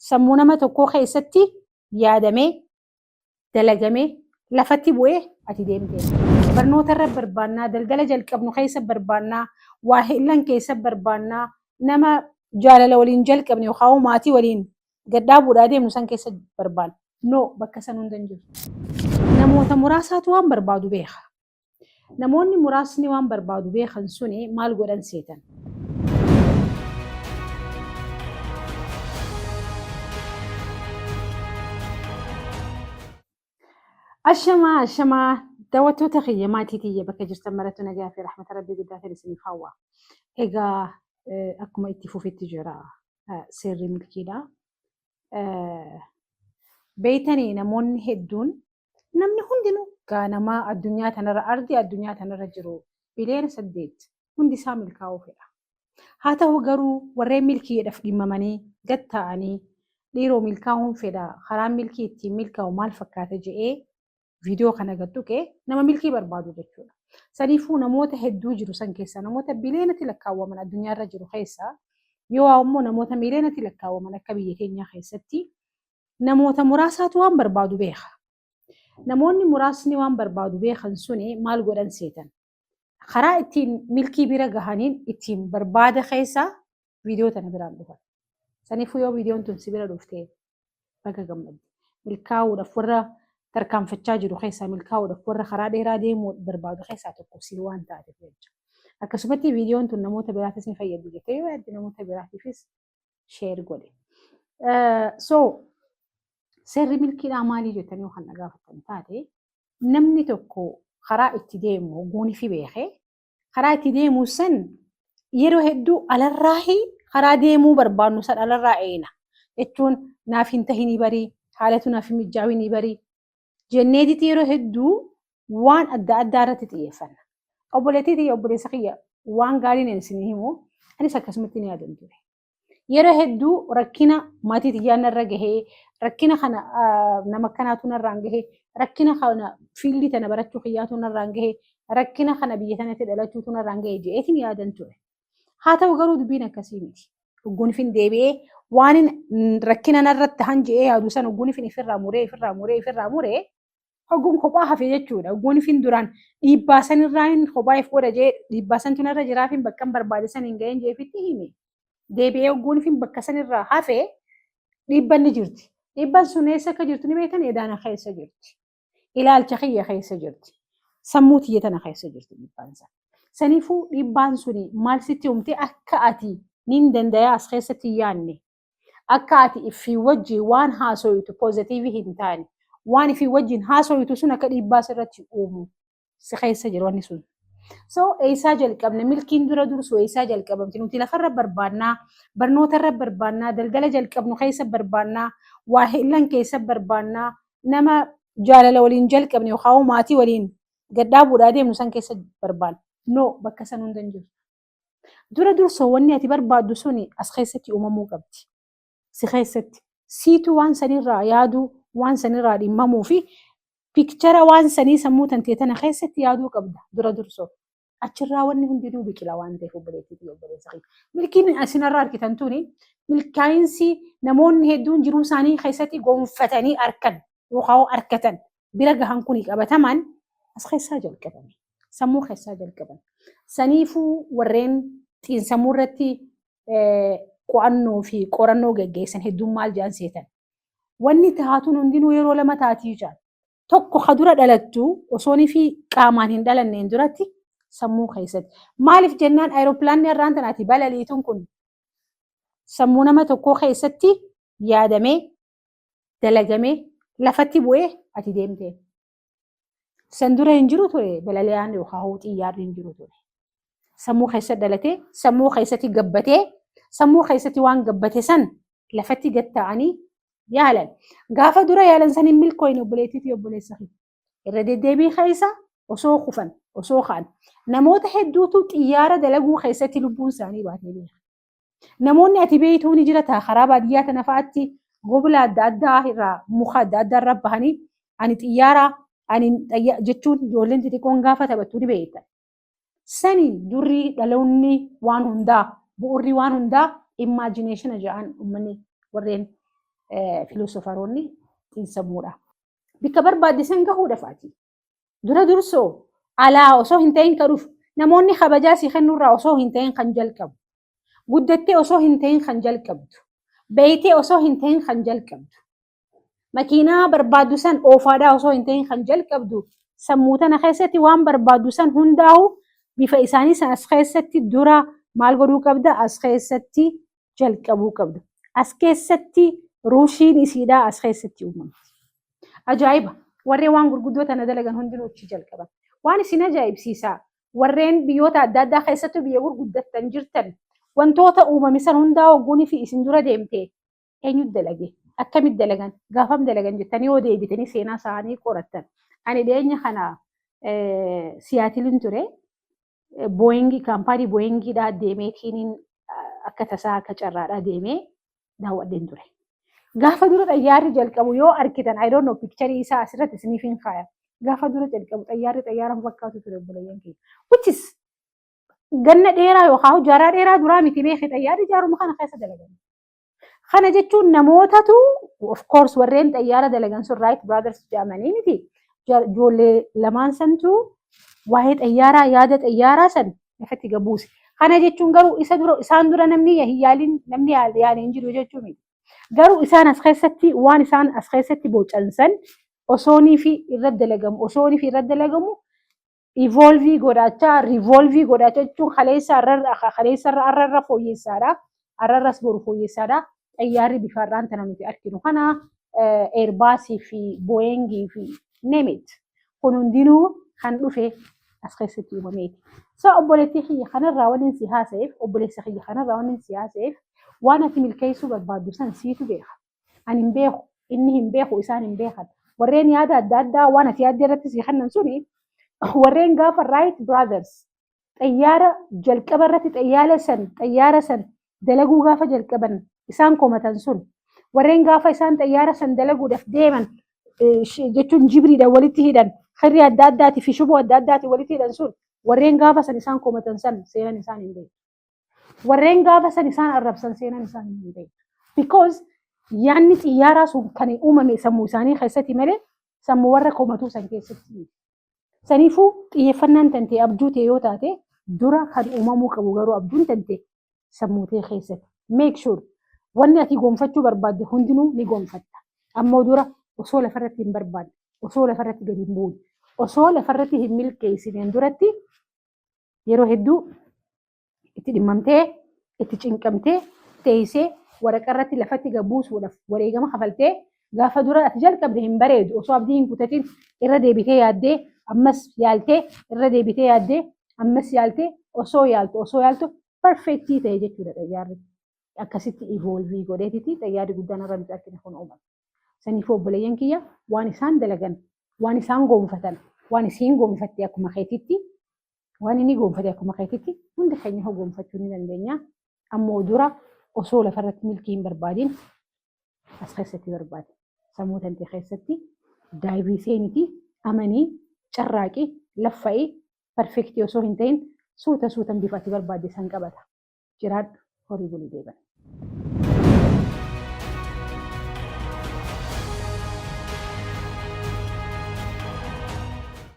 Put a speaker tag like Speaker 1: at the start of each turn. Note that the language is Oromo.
Speaker 1: Sammuu nama tokkoo keessatti yaadamee, dalagamee, lafatti bu'ee ati deemtee. Barnoota irra barbaannaa, daldala jalqabnu keessa barbaannaa, waa hillan keessa barbaannaa, nama jaalala waliin jalqabne yookaan maatii waliin gadhaabuudhaa deemnu san keessa barbaanna. No, bakka san hunda hin jiru. Namoota muraasaatu waan barbaadu beeka. Namoonni muraasni waan barbaadu beekan suni maal godhan seetan? Ashamaa ashamaa daawwattoota kiyya maatii tiyya bakka jirtan marattu nagaa fi rahmata rabbii guddaa ta'e isiniif hawwa. Egaa akkuma itti fufetti jira seerri milkiidha. Beeytanii namoonni hedduun namni hundinuu gaa namaa addunyaa tanarra ardii addunyaa tanarra jiru biliyoona 8 hundi isaa milkaa'uu fedha. Haa ta'u garuu warreen milkiidhaaf dhimmamanii gad taa'anii dhiiroo milkaa'uun fedha karaan milkii ittiin milkaa'u maal fakkaata je'ee viidiyoo kana gad tuqe nama milkii barbaadu jechuudha. Saniifuu namoota hedduu jiru san keessaa namoota biliyoonatti lakkaawwaman addunyaarra jiru keessaa yoo ammoo namoota miiliyoonatti lakkaawwaman akka biyya keenyaa keessatti namoota muraasaatu waan barbaadu beeka. Namoonni muraasni waan barbaadu beekan suni maal godhan seetan? Karaa ittiin milkii bira gahaniin ittiin barbaada keessaa viidiyoo tana biraan dhufan. Saniifuu yoo viidiyoon tun si bira dhufte baga gammadde. Milkaa'uudhaaf warra tarkaanfachaa jiru keessaa milkaa'uudhaaf warra karaa dheeraa deemuu barbaadu keessaa tokko si waan taateef jecha. Akkasumatti viidiyoon tun namoota biraatis ni fayyaddi jettee yoo yaadde namoota biraatiifis share godhe. So seerri milkiidhaa maalii jettanii yoo kan na gaafattan taate namni tokko karaa itti deemu guunifi beekee karaa itti deemu san yeroo hedduu alarraahi karaa deemuu barbaannu san alarraa eena jechuun naaf hin tahinii barii haalatu naaf hin mijjaawinii barii jenneetiti yeroo hedduu waan adda addaa irratti xiyyeeffanna. Obboleettii tiyya obboleessa kiyya waan gaariin ani isinii himu anis akkasumatti ni yaadan ture. Yeroo hedduu rakkina maatii tiyyaan narra gahee rakkina kana nama akkanaatu narraan gahee rakkina kana fiildii tana barachuu kiyyaatu narraan gahee rakkina kana biyya tanatti dhalachuutu narraan gahee je'eetiin yaadan ture. Haa ta'u garuu dubbiin akkasii miti. Ogguunifin deebi'ee waan rakkina narratti tahan je'ee yaadu san ogguunifin ifirraa muree ifirraa muree ifirraa muree hogguun kophaa hafe jechuudha. Ogguunifin duraan dhiibbaa sanirraa hin kophaa if godha je'ee dhiibbaa santu narra jiraafin bakka hin barbaade san hin ga'in je'eefitti hime. Deebi'ee ogguunifin bakka sanirraa hafe dhiibban ni jirti. Dhiibban sun eessa akka jirtu ni beektan edaana keessa jirti. Ilaalcha kiyya keessa jirti. Sammuu tiyya tana keessa jirti dhiibbaan san. Saniifuu dhiibbaan suni maal sitti uumte akka ati nin dandayaa as keessatti hin yaanne. Akka ati ifii wajjin waan haasoytu poozitiivii hin taane. Waan ifii wajjin haasoytu sun akka dhiibbaa sirratti uumu si keessa jiru wanni sun. So eessaa jalqabne milkiin dura dursu eessaa jalqabamti nuti lafarra barbaannaa barnootarra barbaannaa daldala jalqabnu keessa barbaannaa waa hillan keessa barbaannaa nama jaalala waliin jalqabne yookaan maatii waliin gadhaabuudhaa deemnu san keessa barbaanna. No bakka san hunda hin jiru. Dura dursoo wanni ati barbaaddu suni as keessatti uumamuu qabdi. Si keessatti. Siitu waan sanirraa yaaduu, waan sanirraa dhimmamuu fi pikchara waan sanii sammuu tantee tana keessatti yaaduu qabda dura dursoo. Achirraa wanni hundinuu biqila waan ta'eef obboleettii fi obboleessa kiyya. Milkiin isinarraa argitan tuni milkaa'insi namoonni hedduun jiruu isaanii keessatti gonfatanii arkan yookaan arkatan bira gahan kuni qabatamaan as keessaa jalqabame. Sammuu keessaa jalqabame. Saniifuu warreen xiinsammuu irratti qo'annoo fi qorannoo geggeessan hedduun maal jedhan seetan. Wanni taatuun hundinuu yeroo lama taatii jedhan. Tokko ka dura dhalattu osoonii fi qaamaan hin dhalanneen duratti sammuu keessatti. Maaliif jennaan ayiroopilaanni har'aan tana ati balaliituun kun sammuu nama tokkoo keessatti yaadamee dalagamee lafatti bu'ee ati deemtee. San dura hin jiru ture balaliyaan yookaan xiyyaarri hin jiru ture. Sammuu keessa dhalatee sammuu keessatti gabbatee sammuu keessatti waan gabbate san lafatti gad ta'anii yaalan. Gaafa dura yaalan san hin milkooyne obboleettii fi obboleessa kee. Irra deddeebii keessa osoo kufan osoo ka'an namoota hedduutu xiyyaara dalaguu keessatti lubbuun isaanii baatee beeka. Namoonni ati beektuu ni jira ta'a karaa baadiyyaa tana fa'aatti gobla adda addaa irraa muka adda addaa irra bahanii ani xiyyaara ani jechuun ijoolleen xixiqqoon gaafa taphattu ni beekta. Sani durri dhaloonni waan hundaa bu'urri waan hundaa imaajineeshina jedhan uummanni warreen Filoosofaroonni xiinsammuudha. Bikka barbaadde san gahuudhaaf ati dura dursoo alaa osoo hin ta'in kan dhufu, namoonni kabajaa si kennurraa osoo hin ta'in kan jalqabu, guddattee osoo hin ta'in kan jalqabdu, beeytee osoo hin ta'in kan jalqabdu, makiinaa barbaaddu san oofaadhaa osoo hin ta'in kan jalqabdu, sammuu tana keessatti waan barbaaddu san hundaa'u bifa isaanii san as keessatti dura maal godhuu qabda? As keessatti jalqabuu qabda. As keessatti ruushiin isiidhaa as keessatti uumamti. Ajaa'iba! Warreen waan gurguddoo tana dalagan hundinuu achi jalqaban. Waan isin ajaa'ibsiisaa, warreen biyyoota adda addaa keessattuu biyya gurguddattan jirtan, wantoota uumame san hundaa hogguunii fi isin dura deemte, eenyutu dalage, akkamitti dalagan, gaafam dalagan jettanii yoo deebitanii seenaa isaanii qorattan. Ani dhiyeenya kana Siyaatilin ture. Booyingii, kaampaanii Booyingiidhaa deemeetiin, akka tasaa, akka carraadhaa deemee daawwadheen ture. Gaafa dura xayyaarri jalqabu yoo argitan, I don't know, picture isaa asirratti isiniif hin kaaya. Gaafa dura jalqabu xayyaarri xayyaara fakkaatu ture, obboleeyyan keenya. Which is ganna dheeraa yookaan jaarraa dheeraa duraa miti, beekee, xayyaarri jaaruma kana keessa dalagan. Kana jechuun namootatu, of course, warreen xayyaara dalagan sun Wright Brothers jedhamanii miti. Ijoollee lamaan santu waa'ee xayyaaraa, yaada xayyaaraa san lafatti gabuuse. Kana jechuun garuu isa dura, isaan dura namni hin yaalin, namni yaale hin jiru jechuu miti. Garuu isaan as keessatti waan isaan as keessatti bocansan osoonii fi irra dalagamu, osoonii fi irra dalagamu, evolve godhachaa, revolve godhachaa jechuun kaleessa irra arrarra fooyyessaadha. Arrarras boru fooyyessaadha. Xayyaarri bifa har'aan tana nuti arginu kana, Airbusii fi Boeingii fi name it. Kun hundinuu kan dhufe as keessatti uumameeti. So obboleettii kiyya kanarraa waliin si haasa'eef, obboleessa kiyya kanarraa waliin si haasa'eef, waan ati milkeessuu barbaaddu san siitu beeka. Ani hin beeku, inni hin beeku, isaan hin beekan. Warreen yaada adda addaa waan ati yaadde irratti si kennan suni, warreen gaafa Wright Brothers xayyaara jalqaba irratti xayyaara san dalaguu gaafa jalqaban isaan komatan sun, warreen gaafa isaan xayyaara san dalaguudhaaf deeman jechuun jibriidhaan walitti hidhan, kirrii adda addaatii fi shuboo adda addaatii walitti hidhan sun, warreen gaafa san isaan komatan san seenan isaan hin beeku. Warreen gaafa san isaan arrabsan seenan isaan hin beeku. Because yaanni xiyyaaraa sun kan uumame sammuu isaanii keessatti malee sammuu warra komatuu san keessatti. Saniifuu xiyyeeffannaan tantee abjuu ta'e yoo taate, dura kan uumamuu qabu garuu abjuun tantee sammuu ta'e keessatti. Make sure wanni ati gonfachuu barbaadde hundinuu ni gonfatta. Ammoo dura osoo lafarratti hin barbaanne, osoo lafarratti gadi hin buune, osoo lafarratti hin milkeessineen duratti yeroo hedduu itti dhimmamtee, itti cinqamtee, teessee waraqaa irratti lafatti gabuusuudhaaf wareegama kafaltee, gaafa dura ati jalqabde hin bareedu, osoo abdii hin kutatin irra deebitee yaaddee, ammas yaaltee, irra deebitee yaaddee, ammas yaaltee, osoo yaaltu osoo yaaltu perfect ta'e jechuudha xayyaarri. Akkasitti evolve godheetiti xayyaarri guddaan irra nuti arginu kun uumame. Saniifuu obboleeyyan kiyya, waan isaan dalagan, waan isaan gonfatan, waan isiin gonfatte akkuma keetitti, waan inni gonfate akkuma keetitti, hundi keenya hoo gonfachuu ni dandeenya. Ammoo dura osoo lafarratti milkii hin barbaadin as keessatti barbaade. Sammuu tantee keessatti dive seeniti, amanii, carraaqii, laffa'ii, perfect osoo hin ta'in suuta suutan bifa ati barbaadde san qabata. Jiraadhu, horii bulii, deeban.